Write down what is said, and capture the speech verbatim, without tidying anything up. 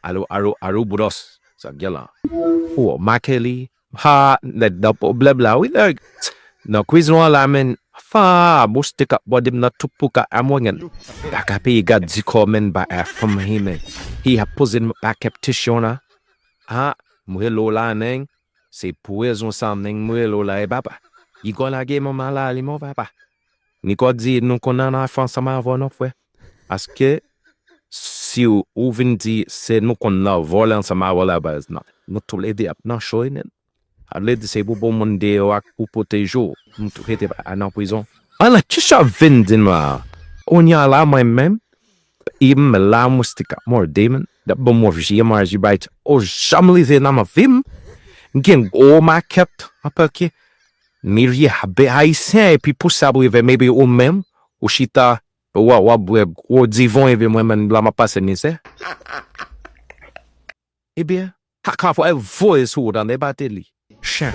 Alo, alo, alo, Boudos. Sa k gen la? O, Makeli. Ha, nèg nan pwoblèm la, wi, nèg. Nan kwizon an la, men. Fa, Moustik ap bòde m nan tout pou ka amwen. Pa ka peye gad di kò, men, ba a fanm hi, men. Hi ap poze m pa kèp tisyon la. Ha, m rele w la, nèg. Se pou rezon sa, nèg, m rele w la, e papa. Igò lage manman la, li mon papa. Niko di, nou konn al fè ansanm avè w non, frè. Paske, si w, ou vin di, se nou konn nan vòlè ansanm avè w la, baz, non. Nou toulede ap nan cho, nen. Sa vle di, se pou bon moun deyò ak pou pwoteje w. Nou tou rete pa nan prizon. Ala, kisa w vin di m la? Kounye a la, mwen menm, e m la, Moustik ap mòde, men. Dap ban mwen vye maji bay, o, janm rive nan vi m. M gen gwo makèt, anpè ke milye be ayisyen, epi pou sa rive, maybe ou menm, ou chita, w ap, w ap bwè gwo divon, epi mwen menm, la m ap pase mizè. Ebyen, Kaka fò voye sou ou, tande, Bateli. Chen.